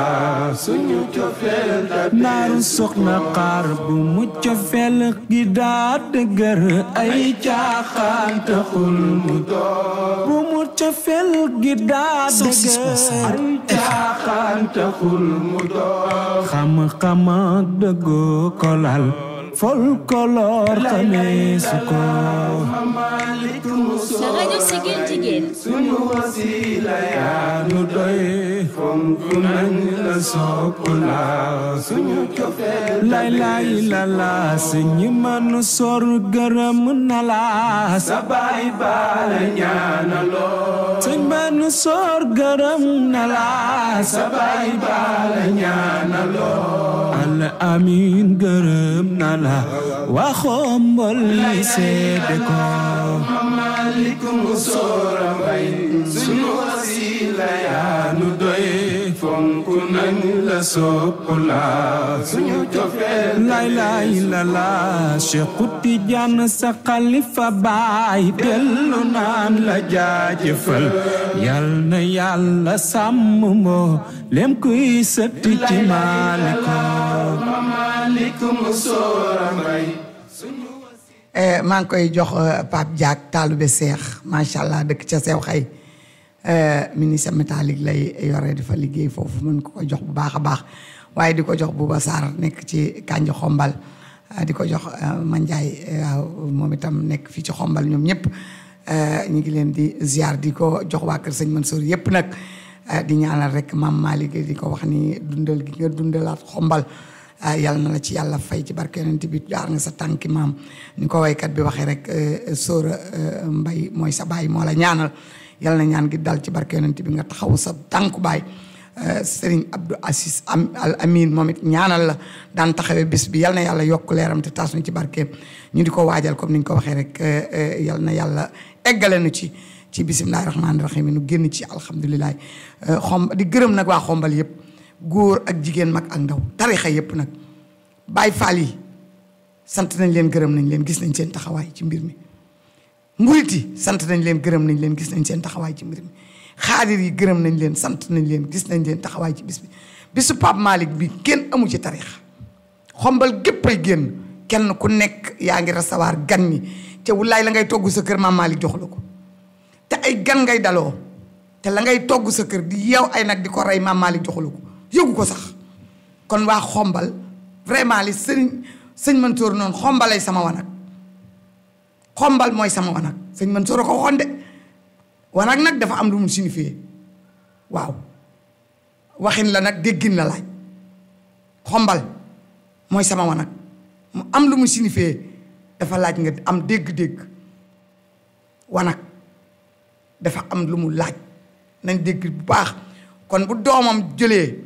sunu cofeel bébé naaru soxna xaar bu mu cofeel gi daa dëgër ay caaxaan taxul mu door bu mu cofeel gi daa dëgër ay taxul mu doon xam-xam ak dëggoo kolal folklore xamee su ko la rajo Siggil Jigéen sunu wasila yaa nu doy fonk nañ la sopp la suñu cofeel lay lay la la suñu manu sor gërëm na la sa baay baale ñaanaloo suñu manu sor gërëm na la sa baay baale ñaanaloo al amin gërëm na la waxoo mbol li seede ko mamalikum soora mbay sunu wasila yaa nu doy fonk nañ la sopp la suñu cofeel lay lay la la Cheikh Tidiane sa xalifa baay dellu naan la jaajëfal yal na yàlla sàmm moo lem kuy sëtt ci mamalikum soora mbay maa ngi koy jox Pape Diak taalube Seex macha allah dëkk ca sew xay ministre métallique lay yore di fa liggéey foofu mën ko jox bu baax a baax waaye di ko jox Bouba Sarr nekk ci Kànj Xombal di ko jox Mandiaye waaw moom itam nekk fii ci Xombal ñoom ñëpp ñu ngi leen di ziar di ko jox waa kër sëñ Mansour yëpp nag di ñaanal rek maam Malick di ko wax ni dundal gi nga dundalaat Xombal yàlla na la ci yàlla fay ci barke yonent bi jaar nga sa tànki maam ni ko waykat bi waxee rek Sóora Mbay mooy sa baay moo la ñaanal yàlla na ñaan gi dal ci barke yonent bi nga taxaw sa tànku baay Serigne Abdou Assis Al Amin moom it ñaanal la daan taxawee bis bi yal na yàlla yokk leeram te taas ñu ci barkeem ñu di ko waajal comme ni ñu ko waxee rek yal na yàlla eggale nu ci bisimilahi rahmaani rahim nu génn ci alhamdulilah di gërëm nag waa xombal yëpp góor ak jigéen mag ak ndaw tarixa yëpp nag Baay Faal yi sant nañ leen gërëm nañ leen gis nañ seen taxawaay ci mbir mi murit yi sant nañ leen gërëm nañ leen gis nañ seen taxawaay ci mbir mi xaadir yi gërëm nañ leen sant nañ leen gis nañ leen taxawaay ci bis bi bisu Pape Malick bi kenn amu ci tarixa xombal gépp ay génn kenn ku nekk yaa ngi recevoir gan ñi te wulaay la ngay togg sa kër Maam Malick jox la ko te ay gan ngay daloo te la ngay togg sa kër di yeew ay nag di ko rey Maam Malick jox la ko yëgu ko sax kon waa xombal vraiment li sëñ Mansour noonu xombalay sama wanag xombal mooy sama wanag sëñ Mansour a ko waxoon de wanag nag dafa am lu mu signifié waaw waxin la nag déggin la laaj xombal mooy sama wanag mu am lu mu signifié dafa laaj nga am dégg-dégg wanag dafa am lu mu laaj nañ dégg bu baax kon bu doomam jëlee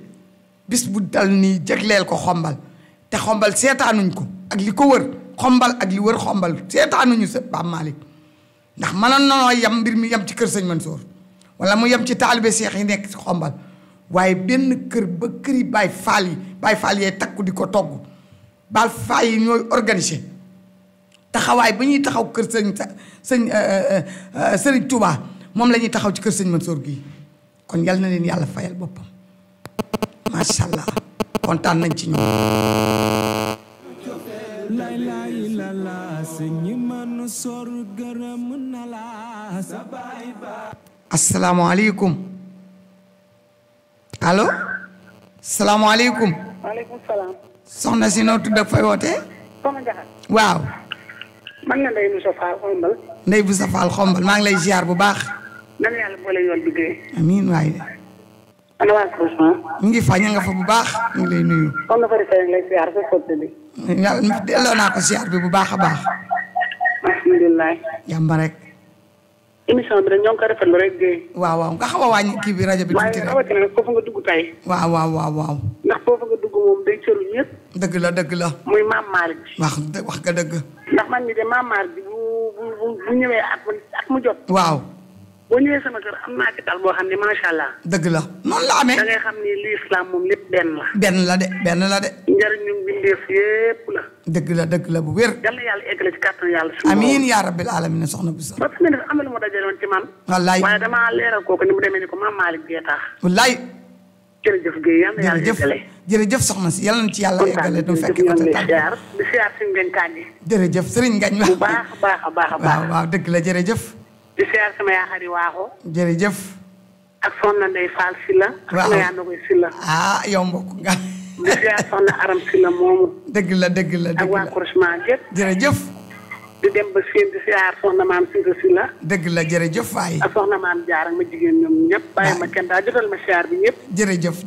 bis bu dal nii jagleel ko xombal te xombal seetaanuñ ko ak li ko wër xombal ak li wër xombal seetaanuñu sa Pape Malick ndax mënoon nanoo yem mbir mi yem ci kër sëñ Mansour wala mu yem ci taalibe seex yi nekk ci xombal waaye benn kër ba këri Baay Faal yee takku di ko togg Baay Faal yi ñooy organisé taxawaay ba ñuy taxaw kër sëriñ Touba moom la ñuy taxaw ci kër sëñ Mansour gii kon yal na leen yàlla fayal boppam macha allah kontaan nañ ci ñoom. asalaamaaleykum allo salaamaaleykum. waaleykum salaam. soxna si noo tudd ak fay wootee. Soxna Jaxate. waaw. man la Ndeye Boussa Fall xombal. Ndeye Boussa Fall xombal maa ngi lay ziar bu baax. nan yàlla boole yoon bi dee. amiin waaye. ana waa Crousement. mu ngi fa ña nga fa bu baax ñu ngi lay nuyu. comme na fa defee lay ziar sa sotti bi. yàlla delloo naa ko ziar bi bu baax a baax. alhamdulilah. yàmba rek. émission bi dañ ñoo ngi ko rafetlu rek de. waaw waaw nga xaw a wàññi kii bi rajo bi tuuti waaye rek. rawatina nag foofu nga dugg tey. waaw waaw waaw waaw. ndax foofu nga dugg moom day cëru ñëpp. dëgg la dëgg la. muy Maam Malick bi. wax nga dëgg. ndax man mi de Maam Malick bi bu ñëwee at mu jot. waaw. boo ñëwee sama kër am naa ci tal boo xam ne macha allah. dëgg la noonu la amee. da ngay xam ni l'islam moom lépp benn la. benn la de benn la de. njëriñu mbindeef yépp la. dëgg la bu wér. yal na yàlla eggale ci kàttan yàlla. amiin yaa rabbil alamin soxna bu sax. ba fi mu ne am na lu ma dajale woon ci man. wallaay waaye damaa leeral kooku ni mu demee ni ko Maam Malick gee tax. wallaay. jërëjëf Guèye yal na yàlla eggale. jërëjëf soxna si yal na ci yàlla eggale du fekk ko te tànn. di siyaar suñu ngañ kànji. jërëjëf Serigne Ngañ. bu baax a baax. waaw dëgg la jërëjëf. di siyaar sama yaakaar waaxo. jërëjëf. ak soxna Ndeye Fall Sylla. waaw ak sama yaa Ndogoy Sylla. yow mbokk nga. di siyaar soxna Aram Sylla moomu. dëgg la ak waa Crousement gépp. jërëjëf. di dem ba Sine di siyaar soxna maam Sinta Sylla. dëgg la jërëjëf waay. ak soxna maam Jaar ak ma jigéen ñoom ñëpp. bàyyi ma kenn daal jotal ma siyaar bi ñëpp.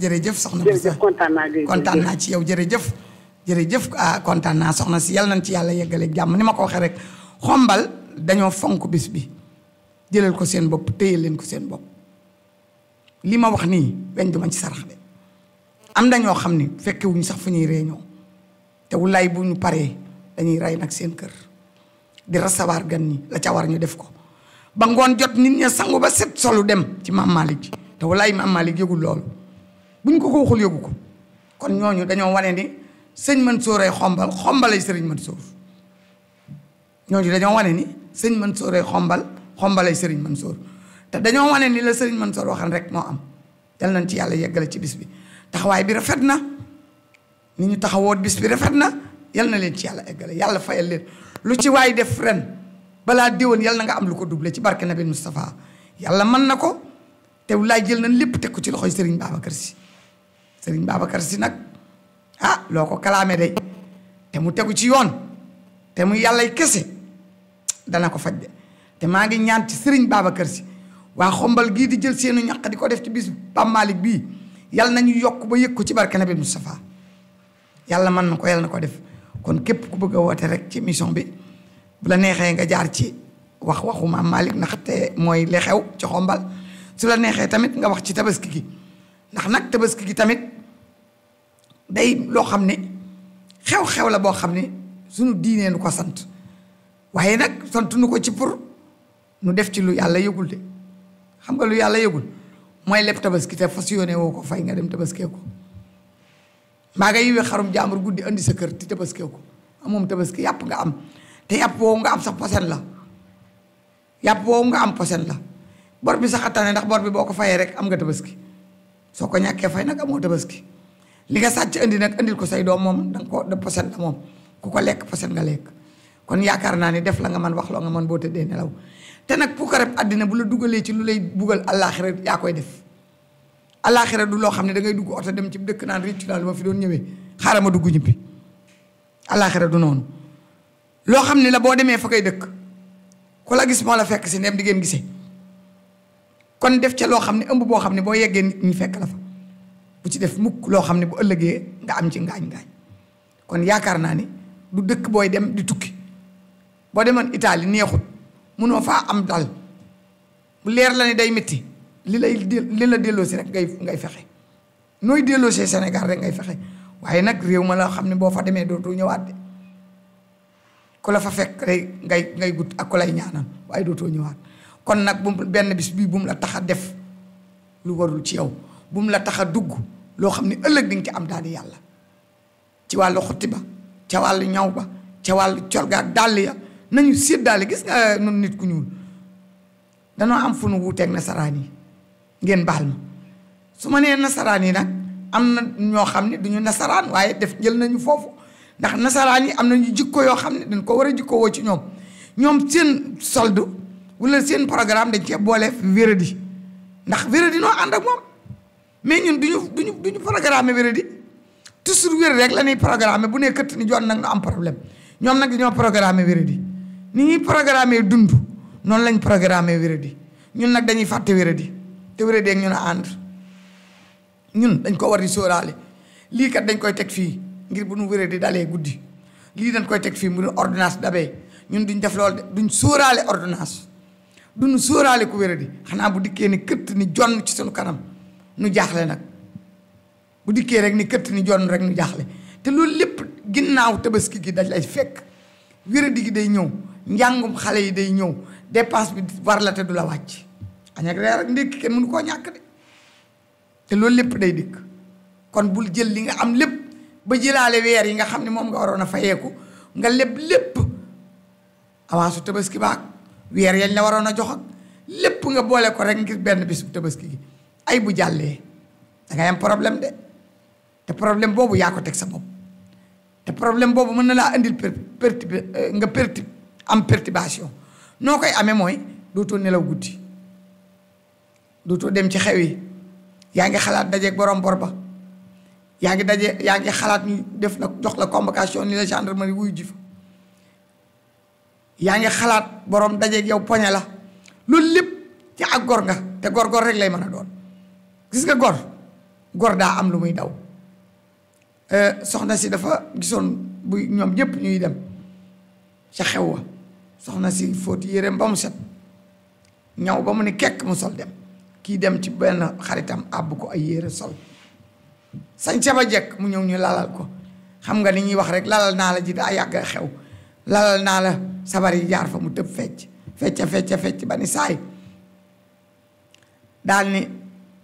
jërëjëf soxna bu jërëjëf kontaan naa Guèye. kontaan naa ci yow jërëjëf kontaan naa soxna si yàlla nañ ci yàlla yeggaleeg jàmm ni ma ko waxee rek xombal dañoo fonk bis bi jëlal ko seen bopp téyel leen ko seen bopp li ma wax nii weñ duma ci sarax de am na ñoo xam ni fekkewuñu sax fu ñuy réunion te wulaay bu ñu paree dañuy rey nag seen kër di recevoir gan ñi la ca war ñu def ko ba ngoon jot nit ña sangu ba set solu dem ci Maam Malick ji te wulaay Maam Malick yëgul loolu buñ ko waxul yëgu ko kon ñooñu dañoo wane ni sëñ Mansour ay xombalay sëriñ Mansour ñooñu dañoo wane ni sëñ Mansour ay xombalay sëriñ Mansour te dañoo wane ni la sëriñ Mansour waxan rek moo am yal nañ ci yàlla yeggale ci bis bi taxawaay bi rafet na ni ñu taxawoot bis bi rafet na yal na leen ci yàlla eggale yàlla fayal leen lu ci waay def ren balaa déwén yal na nga am lu ko doublé ci barke Nabi Moustapha yàlla mën na ko te wulaay jël nañ lépp teg ko ci loxoy sëriñ Babacar Sy sëriñ Babacar Sy nag loo ko kalaame day te mu tegu ci yoon te mu yàllay kese dana ko faj de te maa ngi ñaan ci sëriñ Babacar Sy waa xombal gii di jël seenu ñaq di ko def ci bis Pape Malick bii yàlla nañu yokk ba yëg ko ci barke Nabi Moustapha yàlla mën na ko yàlla na ko def kon képp ku bëgg a woote rek ci émission bi bu la neexee nga jaar ci waxu Maam Malick ndaxte mooy li xew ci xombal su la neexee tamit nga wax ci tabaski gi ndax nag tabaski gi tamit day loo xam ne xew-xew la boo xam ne suñu diinee nu ko sant waaye nag sant nu ko ci pour nu def ci lu yàlla yëgul de xam nga lu yàlla yëgul mooy lépp tabaski te fas yóone woo ko fay nga dem tabaskee ko mbaa nga yiwee xarum jaambur guddi andi sa kër ti tabaskee ko moom tabaski yàpp nga am te yàpp woowu nga am sax posen la yàpp woowu nga am posen la bor bi sax attane ndax bor bi boo ko fayee rek am nga tabaski soo ko ñàkkee fay nag amoo tabaski li nga sàcc andi nag andil ko say doom moom danga ko de posen la moom ku ko lekk posen nga lekk kon yaakaar naa ni def la nga man wax loo nga man boo tëddee nelaw te nag pour ko rek àddina bu la dugalee ci lu lay buggal àllaaxira yaa koy def àllaaxira du loo xam ne da ngay dugg oto dem ci dëkk naan réccu naa lu ma fi doon ñëwee xaaral ma dugg ñibbi àllaaxira du noonu loo xam ne la boo demee fa koy dëkk ku la gis moo la fekk si ndem di ngeen gisee kon def ca loo xam ne ëmb boo xam ne boo yeggee nit ñi fekk la fa bu ci def mukk loo xam ne bu ëllëgee nga am ci ngaañ-ngaañ kon yaakaar naa ni du dëkk booy dem di tukki boo demoon Italie neexut munoo faa am dal bu leer la ne day métti li la delloosi rek ngay fexe nooy delloosee Sénégal rek ngay fexe waaye nag réew ma la xam ne boo fa demee dootoo ñëwaat de ku la fa fekk ngay gut ak ku lay ñaanal waaye dootoo ñëwaat kon nag bu benn bis bii bu mu la tax a def lu warul ci yow bu mu la tax a dugg loo xam ne ëllëg di nga ci am daal di yàlla ci wàllu xutti ba ca wàllu ñaw ba ca wàllu colga ak dàll ya nañu séddaale gis nga nun nit ku ñuul danoo am fu nu wuuteeg nasaraan yi ngeen baal ma su ma nee nasaraan yi nag am na ñoo xam ne duñu nasaraan waaye def jël nañu foofu ndax nasaraan yi am nañu jikko yoo xam ne dañ ko war a jikko woo ci ñoom seen soldu wala seen programme dañ cee boole wéradi ndax wéradi noo ànd ak moom mais ñun duñu programme wéradi toujours wér rek la ñuy programme bu ne këtt ni joon nag nu am problème ñoom nag dañoo programme wéradi ni ñuy programme dund noonu lañ programme wéradi ñun nag dañuy fàtte wéradi te wéradi ak ñun a ànd ñun dañ ko war di sóoraale lii kat dañ koy teg fii ngir bu nu wéradi dalee guddi lii dañ koy teg fii mu ordonnance dabee ñun duñ def loolu de duñ sóoraale ordonnance duñu sóoraale ku wéradi xanaa bu dikkee ni këtt ni jonn ci suñu kanam nu jaaxle nag bu dikkee rek ni këtt ni jonn rek nu jaaxle te loolu lépp ginnaaw tabaski gi dañ lay fekk wéradi gi day ñëw njàngum xale yi day ñëw dépense bi war la te du la wàcc añ ak reer ak ndékki kenn mënu koo ñàkk de te loolu lépp day dikk kon bul jël li nga am lépp ba jëlaale weer yi nga xam ne moom nga waroon a fayeeku nga lépp avance su tabaski baak weer yañ la waroon a jox ak lépp nga boole ko rek ngir benn bis bu tabaski gi ay bu jàllee da ngay am problème de te problème boobu yaa ko teg sa bopp te problème boobu mën na laa indil am perturbation noo koy amee mooy dootoo nelaw guddi dootoo dem ci xew yi yaa ngi xalaat dajeeg borom bor ba yaa ngi xalaat ñu def la jox la convocation ni la gendarmerie wuyu ji fa yaa ngi xalaat borom dajeeg yow poñe la loolu lépp ci ak gor nga te gor rek lay mën a doon gis nga gor daa am lu muy daw soxna si dafa gisoon bu ñoom ñëpp ñuy dem ca xew wa soxna si fóoti yéreem ba mu set ñaw ba mu ni kekk mu sol dem kii dem ci benn xaritam àbb ko ay yére sol sañ ca ba jekk mu ñëw ñu lalal ko xam nga ni ñuy wax rek lalal naa la ji daa yàgg xew lalal naa la sabar yi jaar fa mu tëb fecc ba ni saay daal ni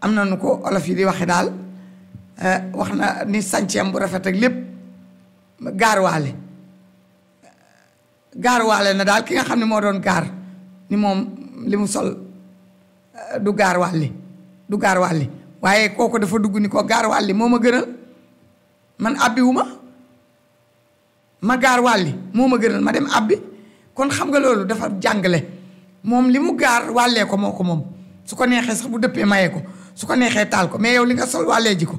am na nu ko olof yi di waxe daal wax na ni sañceem bu rafet ak lépp gaarwaale na daal ki nga xam ne moo doon gaar ni moom li mu sol du gaarwaale waaye kooku dafa dugg ni ko gaarwaale moo ma gënal man abbiwuma ma gaarwaale moo ma gënal ma dem abbi kon xam nga loolu dafa jàngale moom li mu gaar wàllee ko moo ko moom su ko neexee sax bu dëppee mayee ko su ko neexee taal ko mais yow li nga sol wàllee ji ko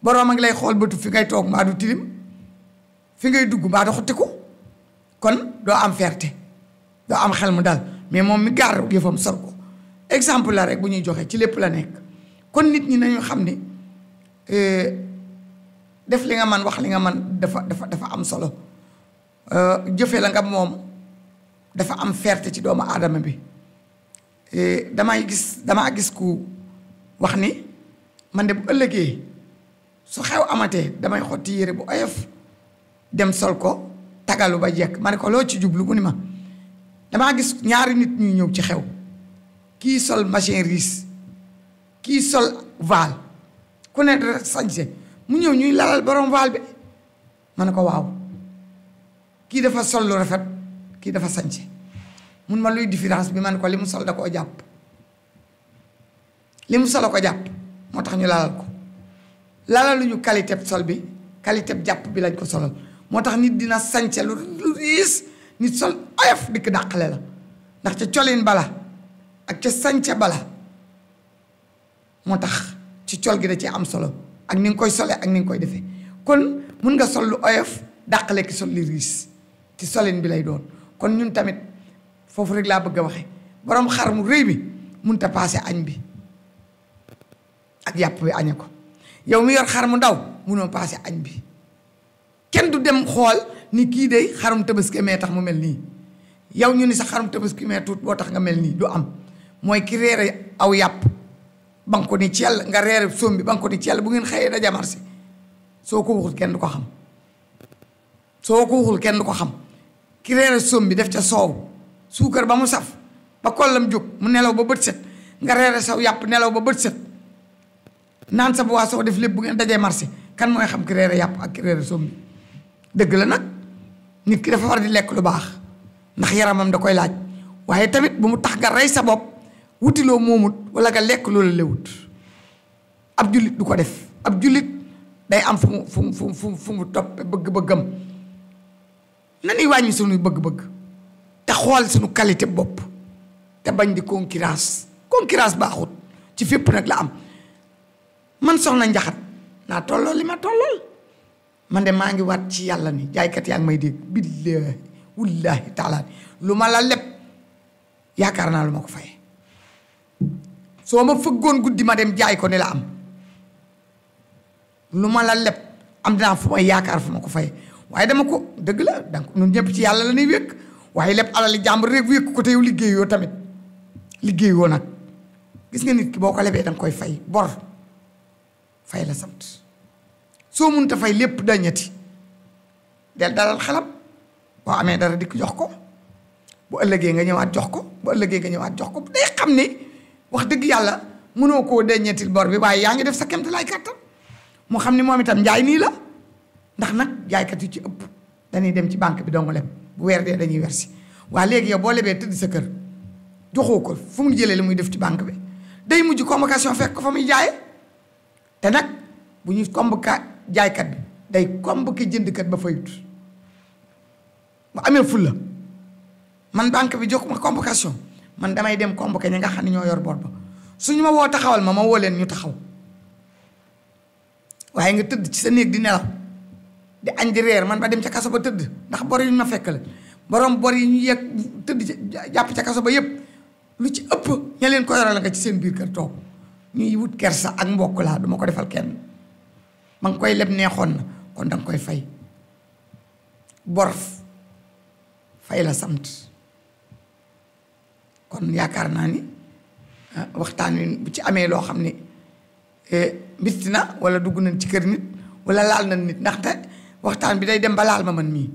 boroom a ngi lay xool bëtu fi ngay toog mbaa du tilim fi ngay dugg mbaa du xotti ko kon doo am fierté doo am xel mu dal mais moom mi gaar yëfam sol ko exemple la rek bu ñuy joxe ci lépp la nekk kon nit ñi nañu xam ni def li nga man wax li nga man dafa am solo jëfe la nga moom dafa am fierté ci doomu aadama bi damaa gis ku wax ni man de bu ëllëgee su xew amatee damay xotti yére bu oyof dem sol ko tagalu ba jekk ma ne ko loo ci jublu mu ni ma damaa gis ñaari nit ñuy ñëw ci xew kii sol machine riche kii sol voile ku ne sañse mu ñëw ñuy lalal borom voile bi ma ne ko waaw kii dafa sol lu rafet kii dafa sañse mun ma luy différence bi ma ne ko li mu sol da koo jàpp li mu solo ko jàpp moo tax ñu lalal ko lalaluñu qualité sol bi qualité jàpp bi lañ ko solal moo tax nit dina sañse lu riis nit sol oyof dikk dàqale la ndax ca colin bala ak ca sañse bala moo tax ci col gi da ci am solo ak ni nga koy solee ak ni nga koy defee kon mun nga sol lu oyof dàqale ki sol li riis ci solin bi lay doon kon ñun tamit foofu rek laa bëgg a waxe borom xar mu rëy bi mun ta paase añ bi ak yàpp bi añe ko yow mi yor xar mu ndaw munoo paase añ bi kenn du dem xool ni kii de xarum tabaski mee tax mu mel nii yow ñu ni sa xarum tabaski mee tuut boo tax nga mel nii du am mooy ki reere aw yàpp ba nga ko ni cell nga reere soom bi ba nga ko ni cell bu ngeen xëyee daja marché soo ko waxul kenn du ko xam soo ko waxul kenn du ko xam ki reere soom bi def ca soow suukar ba mu saf ba kollam jóg mu nelaw ba bët set nga reere saw yàpp nelaw ba bët set naan sa boisson def lépp bu ngeen dajee marché kan mooy xam ki reere yàpp ak ki reere soom bi dëgg la nag nit ki dafa war di lekk lu baax ndax yaramam da koy laaj waaye tamit bu mu tax nga rey sa bopp wutiloo moomut wala nga lekk loola lewut ab jullit du ko def ab jullit day am fu mu topp bëgg-bëggam nanuy wàññi suñuy bëgg-bëgg te xool suñu qualité bopp te bañ di concurrence baaxut ci fépp nag la am man soxna njaxat naa tolloo li ma tollool man de maa ngi waat ci yàlla ni jaaykat yaa ngi may dégg billaahi wallaahi taala lu ma la leb yaakaar naa lu ma ko faye soo ma fëggoon guddi ma dem jaay ko ni la am lu ma la leb am dinaa fu may yaakaar fu ma ko faye waaye dama ko dëgg la donc ñun ñëpp ci yàlla la ñuy wékk waaye leb alali jàmbur rek wékk ko te yow liggéeyoo tamit liggéeyoo nag gis nga nit ki boo ko lebee danga koy fay bor fay la sant soo munta fay lépp dañati del dalal xelam boo amee dara dikk jox ko bu ëllëgee nga ñëwaat jox ko bu ëllëgee nga ñëwaat jox ko day xam ni wax dëgg yàlla mënoo koo deññetil bor bi waaye yaa ngi def sa kemt lay kàttan mu xam ni moom itam njaay nii la ndax nag jaaykat yu ci ëpp dañuy dem ci banque bi dongu leb bu weer dee dañuy wersi waa léegi yow boo lebee tëdd sa kër joxoo ko fu mu jëlee li muy def ci banque bi day mujj convocation fekk ko fa muy jaaye te nag bu ñuy convoqué jaaykat bi day convoqué jëndkat ba fayut bu amee fulla man banque bi jox ma convocation man damay dem convoqué ñi nga xam ne ñoo yor bor ba suñu ma woo taxawal ma woo leen ñu taxaw waaye nga tëdd ci sa néeg di nelaw di añ di reer man ba dem ca kaso ba tëdd ndax bor yi ñu ma fekk la borom bor yi ñu yegg tëdd jàpp ca kaso ba yépp lu ci ëpp ña leen ko yoral nga ci seen biir kër toog ñuy wut kersa ak mbokk laa duma ko defal kenn ma ngi koy leb neexoon na kon danga koy fay bor fay la sant kon yaakaar naa ni waxtaan wi bu ci amee loo xam ne mbisti na wala dugg nañ ci kër nit wala laal na nit ndaxte waxtaan bi day dem ba laal ma man mii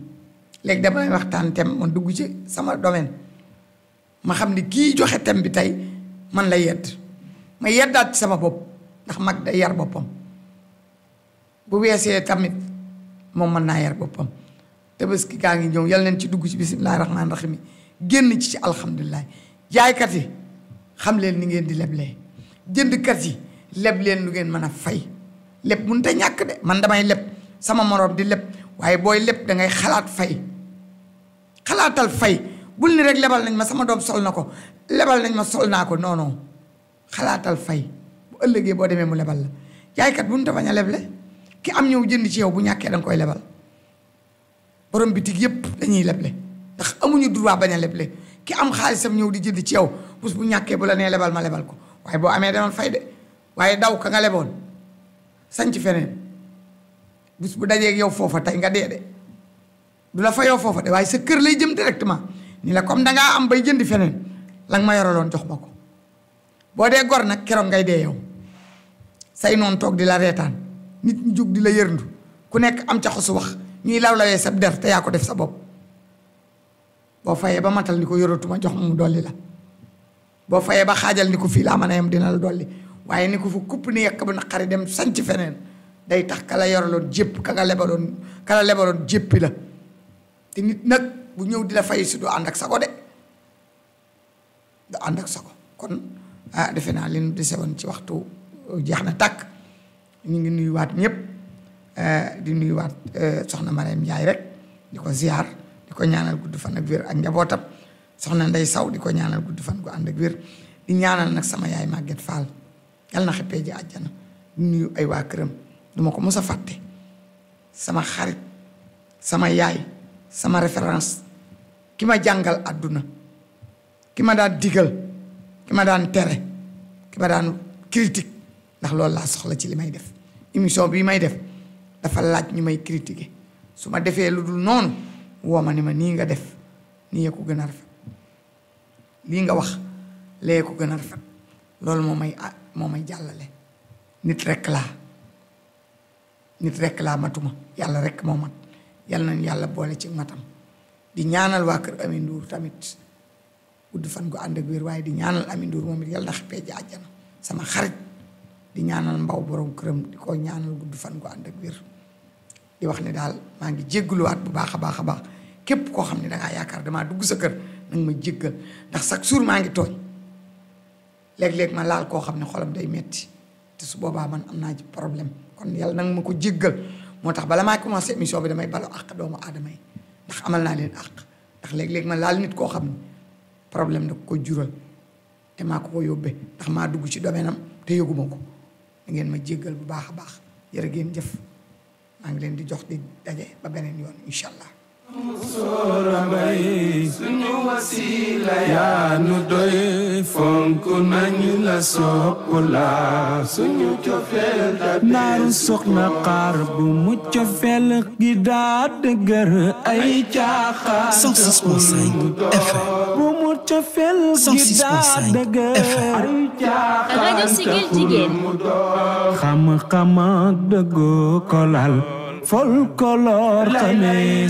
léegi damay waxtaan tem man dugg ci sama domaine ma xam ni kii joxe tem bi tey man la yedd ma yeddaat ci sama bopp ndax mag day yar boppam bu weesee tamit moom mën naa yar boppam tabaski gaa ngi ñëw yal nañ ci dugg ci bisimilahi rahmaani rahim génn ci alhamdulilah jaaykat yi xam leen ni ngeen di leblee jëndkat yi leb leen lu ngeen mën a fay leb mënut a ñàkk de man damay leb sama moroom di leb waaye booy leb dangay xalaat fay xalaatal fay bul ni rek lebal nañ ma sama doom sol na ko lebal nañ ma sol naa ko non non xalaatal fay bu ëllëgee boo demee mu lebal la jaaykat mënut a bañ a leble ki am ñëw jënd ci yow bu ñàkkee danga koy lebal borom bitig yépp dañuy leble ndax amuñu droit bañ a leble ki am xaalisam ñëw di jënd ci yow bés bu ñàkkee bu la nee lebal ma lebal ko waaye boo amee demal fay de waaye daw ka nga leboon sañ ci feneen bés bu dajee ak yow foofa tey nga dee de du la fayoo foofa de waaye sa kër lay jëm directement ni la comme dangaa am bay jëndi feneen la nga ma yoraloon jox ma ko boo dee gor nag keroog ngay dee yow say noonu toog di la reetaan nit ñi jóg di la yërndu ku nekk am ca xosu wax ñuy lawlawee sa der te yaa ko def sa bopp boo fayee ba matal ni ko yoratuma jox mu dolli la boo fayee ba xaajal ni ko fii laa mën a yem dina la dolli waaye ni ko fa kupp ni yekk bu naqari dem sanc feneen day tax ka la yoraloon jépp ka la lebaloon jéppi la te nit nag bu ñëw di la fay si du ànd ak sago de du ànd ak sago kon defe naa li ñu dese woon ci waxtu jeex na tàkk ñu ngi nuyuwaat ñëpp di nuyuwaat soxna Mariam Ndiaye rek di ko ziar di ko ñaanal gudd fan ak wér ak njabootam soxna Ndey Saw di ko ñaanal gudd fan gu ànd ak wér di ñaanal nag sama yaay Maguette Fall yàlla na xippee ji àjjana di nuyu ay waa këram duma ko mos a fàtte sama xarit sama yaay sama référence ki ma jàngal àdduna ki ma daan digal ki ma daan tere ki ma daan critique ndax loolu laa soxla ci li may def émission bii may def dafa laaj ñu may critiquer su ma defee lu dul noonu woo ma ni ma nii nga def nii ya ko gën a rafet lii nga wax lee ko gën a rafet loolu moo may jàllale nit rekk laa matuma yàlla rekk moo mat yàlla nañu yàlla boole ci matam di ñaanal waa kër Ami Ndour tamit gudd fan gu ànd ak wér waaye di ñaanal Ami Ndour moom it yàlla na xippee ji àjjana sama xarit di ñaanal mbaw borom këram di ko ñaanal gudd fan gu ànd ak wér di wax ne daal maa ngi jégguluwaat bu baax a baax a baax képp koo xam ne dangaa yaakaar damaa dugg sa kër nanga ma jéggal ndax chaque jour maa ngi tooñ léeg-léeg ma laal koo xam ne xolam day metti te su boobaa man am naa ci problème kon yàlla nanga ma ko jéggal moo tax bala maa commencé émission bi damay balu àq doomu aadama yi ndax amal naa leen àq ndax léeg-léeg ma laal nit koo xam ne problème da ko jural te maa ko yóbbee ndax maa dugg ci domaine am te yëguma ko da ngeen ma jéggal bu baax a baax jërë ngeen jëf maa ngi leen di jox di daje ba beneen yoon incha allah. suñu wasila yaa nu doy fonk nañu la sopp la suñu cofeel naaru soxna xaar bu mu cofeel gi daa dëgër ay caaxaan 106.5 FM bu mu cofeel gi daa dëgër ay caaxaan rajo Siggil Jigéen xam-xam ak dëggu kolal folklore xamee